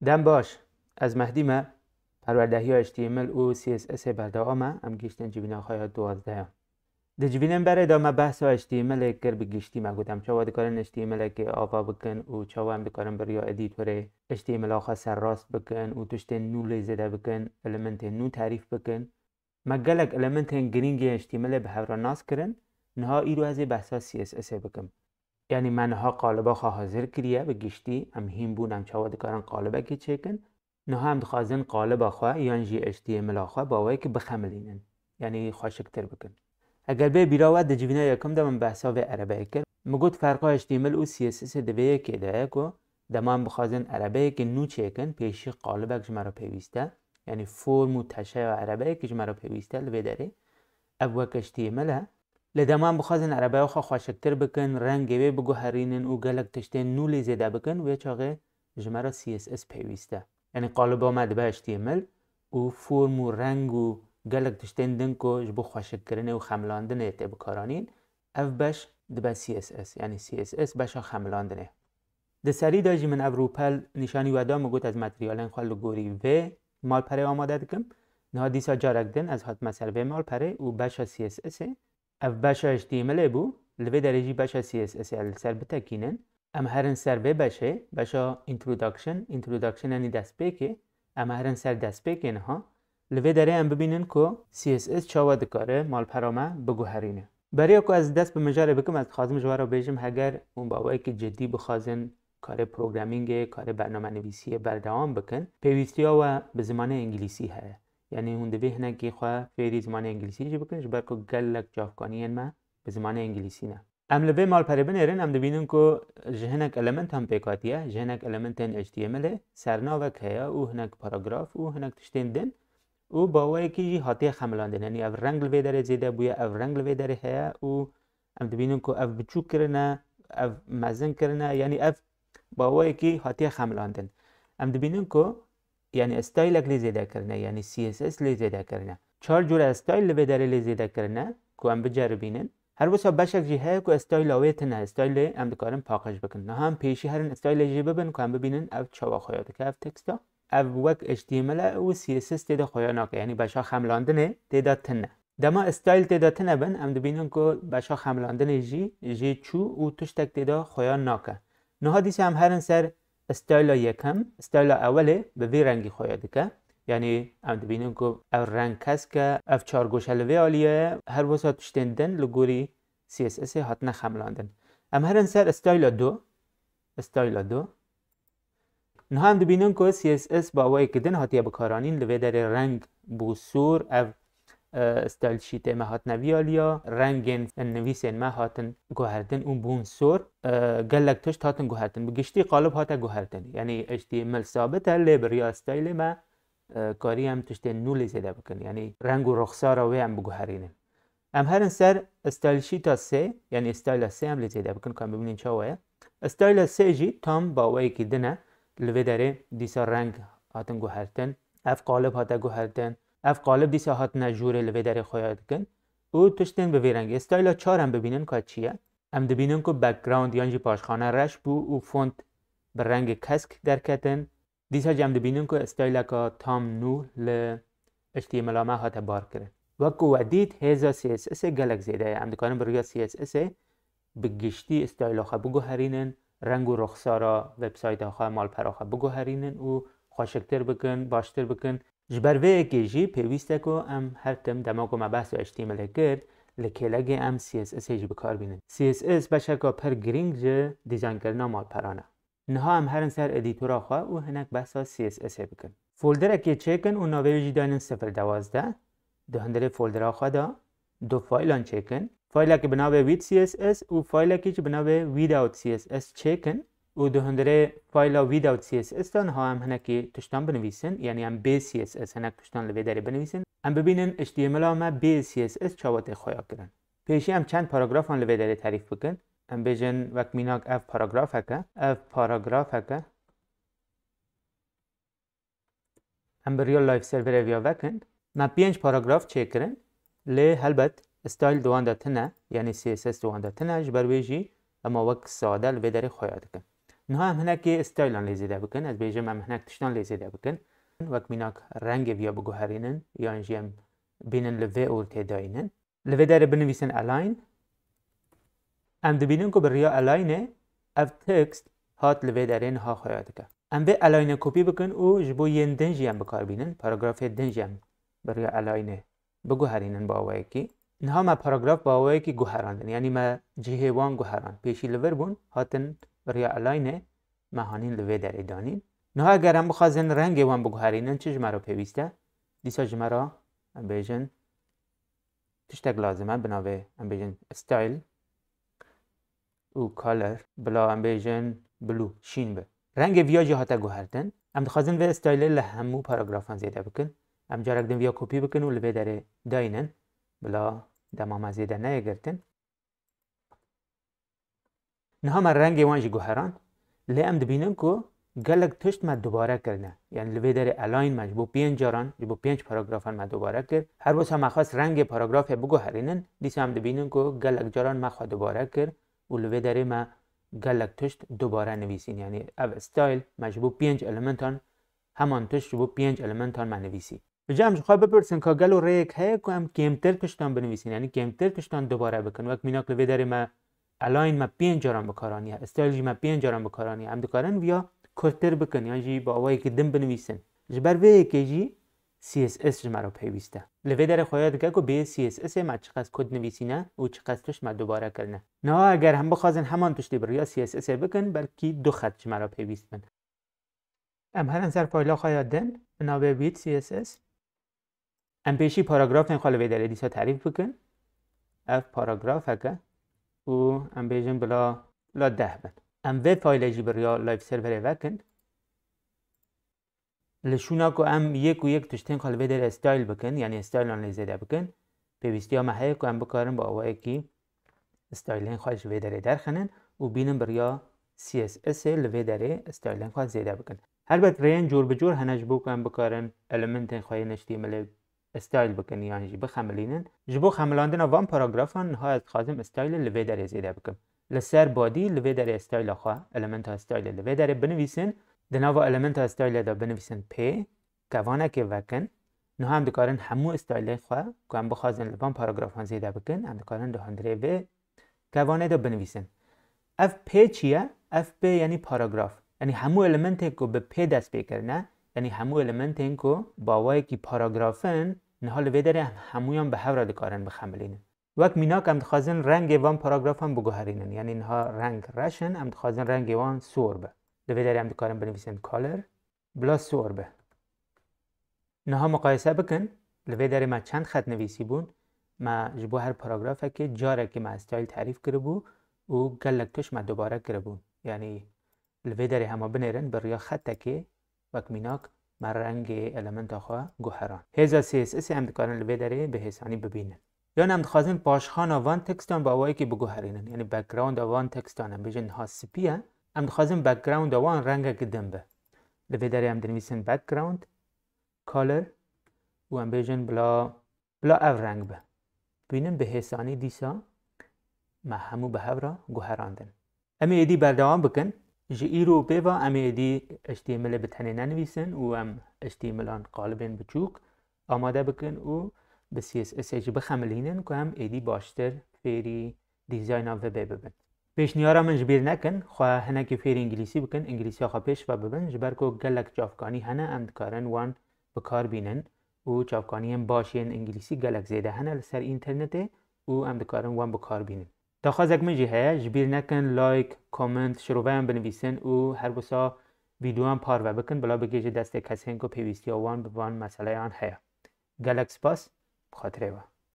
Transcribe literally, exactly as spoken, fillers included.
Dem baş, ez Mehdî me, perwerdehiya H T M L û C S S ê berdewam e, em gihîştin civîna xwe ya duwazdeh. Di civînên berê de me behsa H T M L ê kir, bi giştî me got em çawa dikarin H T M L eke ava bikin û çawa em dikarin bi riya edîtorê H T M L a xwe serrast bikin û tiştên nû lê zêde bikin, elementên nû terîf bikin. Me gelek elementên girîng ê H T M L ê bi hev re nas kirin, niha îro ez ê behsa C S S ê bikim. Yanî me niha qaliba xwe hazir kiriye bi giştî, em hîn bûn em çawa dikarin qalibekê çêkin. Niha em dixwazin qaliba xwe yan jî H T M L a xwe bi awayekî bixemilînin, yanî xweşiktir bikin. Eger bê bîra we di civîna yekim de min behsa vê erebeyê kir. Min got ferqa H T M L û C S S ê di vê yekê de ye ku dema em bixwazin erebeyekê nû çêkin, pêşî qalibek ji me re pêwîst e. Yanî form û teşeya erebeyekê ji me re pêwîst e li vê derê. Ev wek H T M L e. Lê dema em bixwazin erebeya xwe xweşiktir bikin, rengê wê biguherînin û gelek tiştên nû lê zêde bikin, wê çaxê ji me re C S S pêwîst e. Yanî qaliba me dibe H T M L û form û reng û gelek tiştên din ku ji bo xweşikkirinê û xemilandinê tê bikaranîn, ev beş dibe C S S. Yanî C S S beşa xemilandinê. Di serî de jî min ev rûpel nîşanî we da, min got ez materyalên xwe li gorî vê malperê amade dikim. Niha dîsa carek din ez hatime ser vê malperê û beşa C S S ê. Ev beşa H T M L ê bû, li vê derê jî beşa C S S ê li ser bitekînin. Em herin ser vê beşê, beşa introduction. Introduction yanî destpêkê. Em herin ser destpêkê niha. Li vê derê em bibînin ku C S S çawa dikare malpera me biguherîne. Beriya ku ez dest bi mijarê bikim, ez dixwazim ji we re bêjim, heger hûn bi awayekî cidî bixwazin karê programmingê, karê bernamenivîsiyê berdewam bikin, pêwîstiya we bi zimanê îngilîsî heye. Yanî hûn divê hinekî xwe fêrî zimanê îngilîsî jî bikin, ji ber ku gelek çavkaniyên me bi zimanê îngilîsî ne. Em li vê malperê binêrin, em dibînin ku ji hinek elementan pêk hatiye, ji hinek elementên H T M L ê sernavek heye û hinek paragraf û hinek tiştên din û bi awayekî jî hatiye xemilandin. Yanî ev reng li vê derê zêde bûye, ev reng li vê derê heye û em dibînin ku ev biçûk kirine, ev mezin kirine, yanî ev bi awayekî hatiye xemilandin. Em dibînin ku, yanî, stylek lê zêde kirine, yanî C S S lê zêde kirine. Çar cure styl li vê derê lê zêde kirine ku em biceribînin. Her wisa beşek jî heye ku styla wê tune, stylê em dikarin paqij bikin. Niha em pêşî herin stylê jê bibin ku em bibînin ev çawa xuya dike ev teksta. Ev wek H T M L e û C S S tê de xuya nake, yanî beşa xemilandinê tê de tune. Dema style tê de tune bin, em dibînin ku beşa xemilandinê jî jê çû û tiştek tê de xuya nake. Niha dîsa em herin ser styla yekem, styla ewelê bi vî rengî xuya dike. Yanî em dibînin ku ev reng kesk e, ev çargoşe li vê aliyê ye, her wisa tiştên din li gorî C S S ê hatine xemilandin. Em herin ser styla du, styla du. Niha em dibînin ku C S S bi awayekî din hatiye bikaranîn, li vê derê reng bû sor, ev, e, style sheetê me hatine vî aliya, rengên nivîsên me hatin guhertin û bûn sor, e, gelek tişt hatin guhertin. Bi giştî qalib hate guhertin. Yanî H T M L sabit e, lê bi riya stylê me, e, karî em tiştên nû lê zêde bikin. Yanî reng û ruxsara wê em biguherînin. Em herin ser style sheeta sê, yanî styla sê em lê zêde bikin, ku em bibînin çawa ye. Styla sê jî tam bi awayekî din e. Li vê derê dîsa reng hatin guhertin. Ev qalib hate guhertin. Ev qalib dîsa hatine jûrê li vê derê xuya dikin. Û tiştên bi vî rengê. Styla çar em bibînin ka çi ye. Em dibînin ku background yan jî paşxane reş bû û font bi rengê kesk derketin. Dîsa jî em dibînin ku styleka tam nû li H T M L a me hate bar kirin. Wek ku we dît, hêza C S S ê gelek zêde ye. Em dikarin bi riya C S S ê bi giştî styla xwe biguherînin, reng û ruxsara websayta xwe, malpera xwe biguherînin û xweşiktir bikin, baştir bikin. Ji ber vê yekê jî pêwîst e ku em her tim dema ku me behsa H T M L ê kir, li kêlegê em C S S ê jî bi kar bînin. C S S beşeka pir girîng ji dîzaynkirina malperan e. Niha em herin ser edîtora xwe û hinek behsa C S S ê bikin. Folderekê çêkin û navê wê jî daynin sifir dewazdeh. Di hundirê foldera xwe de du faylan çêkin. Faylekî bi navê with C S S û faylekî jî bi navê without C S S çêkin û di hundirê fayla without C S S de niha em hinekî tiştan binivîsin, yanî em bê C S S hinek tiştan li vê derê binivîsin. Em bibînin H T M L a me bê C S S çawa tê xuya kirin. Pêşî em çend paragrafan li vê derê terîf bikin. Em bêjin wek mînak ev paragrafek e, ev paragrafek e. Em bi riya live serverê viya vekin. Me pênc paragraf çêkirin. Lê helbet style di wan de tune, yanî C S S di wan de tune, ji ber wê jî ema wek sade li vê derê xuya dikin. Niha em hinekê stylean lê zêde bikin, ez bêjim em hinek tiştan lê zêde bikin. Wek mînak rengê viya biguherînin, yan jî em bînin li vê ortê dayînin. Li vê derê binivîsin align. Em dibînin ku bi riya alignê ev text hat li vê derê niha xweya dike. Em vê alignê kopî bikin û ji bo yên din jî em bi kar bînin, paragrafê din jî em bi riya alignê biguherînin bi awayekî. Niha me paragraf bi awayekî guherandin, yanî me cihê wan guherand. Pêşî li vir bûn, hatin bi riya alignê me hanîn li vê derê danîn. Niha eger em bixwazin rengê wan biguherînin, çi ji me re pêwîst e? Dîsa ji me re, em bêjin, tiştek lazim e, bi navê, em bêjin, style û color, bila em bêjin blue, şîn be. Rengê viya jî hate guhertin. Em dixwazin vê stylê li hemû paragrafan zêde bikin. Em carek din viya kopî bikin û li vê derê dayînin, bila dema me zêde neyê girtin. Niha me rengê wan jî guheran. Lê em dibînin ku gelek tişt me dubare kirine. Yanî li vê derê align me ji bo pênc caran, ji bo pênc paragrafan me dubare kir. Her wisa me xwest rengê paragrafê biguherînin, dîsa em dibînin ku gelek caran me xwe dubare kir û li vê derê me gelek tişt dubare nivîsîn. Yanî ev style me ji bo pênc elementan, heman tişt ji bo pênc elementan me nivîsî. Ji em ji xwe bipirsin ka gelo rêyek heye ku em kêmtir tiştan binivîsin, yanî kêmtir tiştan dubare bikin. Wek mînak li vê derê me align me pênc caran bi kar aniye, style jî me pênc caran bi kar aniye. Em dikarin viya kurtir bikin yan jî bi awayekî din binivîsin. Ji ber vê yekê jî C S S ji me re pêwîst e. Li vê derê xweya dike ku bê C S S ê me çiqas kod nivîsîne û çiqas tişt me dubare kirine. Niha eger em bixwazin heman tiştê bi riya C S S ê bikin, belkî du xet ji me re pêwîst bin. Em herin ser fayla xwe ya din, bi navê Wit C S S. Em pêşî paragrafên xwe li vê derê dîsa terîf bikin. Ev paragrafeke û em bêjin bila, bila deh bin. Em vê faylê jî bi riya live serverê vekin. Li şûna ku em yek û yek tiştên xwe li vê derê style bikin, yanî stylean lê zêde bikin, pêwîstiya me heye ku em bikarin bi awayekî stylên xwe ji vê derê derxinin û bînin bi riya C S S ê li vê derê stylên xwe zêde bikin. Helbet rêyên cor bi cor hene ji bo ku em bikarin elementên xwe yên H T M L ê style bikin yan jî bixemilînin. Ji bo xemilandina van paragrafan niha ez dixwazim style li vê derê zêde bikim. Li ser body li vê derê styla xwe, elementa style li vê derê binivîsin. Di nava elementa style de binivîsin P, kevanekê vekin. Niha em dikarin hemû stylên xwe ku em bixwazin li van paragrafan zêde bikin, em dikarin di hundirê vê kevanê de binivîsin. Ev P çi ye? Ev P yanî paragraf. Yanî hemû elementên ku bi P dest pê kirine, yanî hemû elementên ku bi awayekî paragraf in, niha li vê derê em hemûyan bi hev re dikarin bixemilînin. Wek mînak em dixwazin rengê van paragrafan biguherînin. Yanî niha reng reş in, em dixwazin rengê wan sor be. Li vê derê em dikarin binivîsin color, bila sor be. Niha muqayese bikin, li vê derê me çend xet nivîsî bûn, me ji bo her paragrafekê carekê me style terîf kiribû û gelek tişt me dubare kiribûn. Yanî li vê derê hema binêrin bi riya xetekê, wek mînak, me rengê elementa xwe guheran. Hêza C S S ê em dikarin li vê derê bi hêsanî bibînin. Yan em dixwazin paşxana van tekstan bi awayekî biguherînin. Yanî backgrounda van tekstan, em bêjin niha spî ye. Em dixwazin backgrounda wan rengek din be. Li vê derê em dinivîsin background, color û em bêjin bila, bila ev reng be. Bînin bi hêsanî dîsa me hemû bi hev re guherandin. Em ê êdî berdewam bikin. Ji îro û pê ve em ê êdî H T M L ê bi tenê nenivîsin û em H T M L an qalibên biçûk amade bikin û bi C S S ê jî bixemilînin ku em êdî baştir fêrî dîzayna webê bibin. Pêşniyara min ji bîr nekin, xwe hinekî fêrî îngilîsî bikin, îngilîsiya xwe pêş ve bibin, ji ber ku gelek çavkanî hene em dikarin wan bi kar bînin û çavkaniyên baş yên îngilîsî gelek zêde hene li ser înternetê û em dikarin wan bi kar bînin. Daxwazek min jî heye, ji bîr nekin like, comment, şiroveyan binivîsin û her wisa vîdeoyan parve bikin, bila bigihîje destê kesên ku pêwîstiya wan bi van meseleyan heye. Gelek spas, bi xatirê we.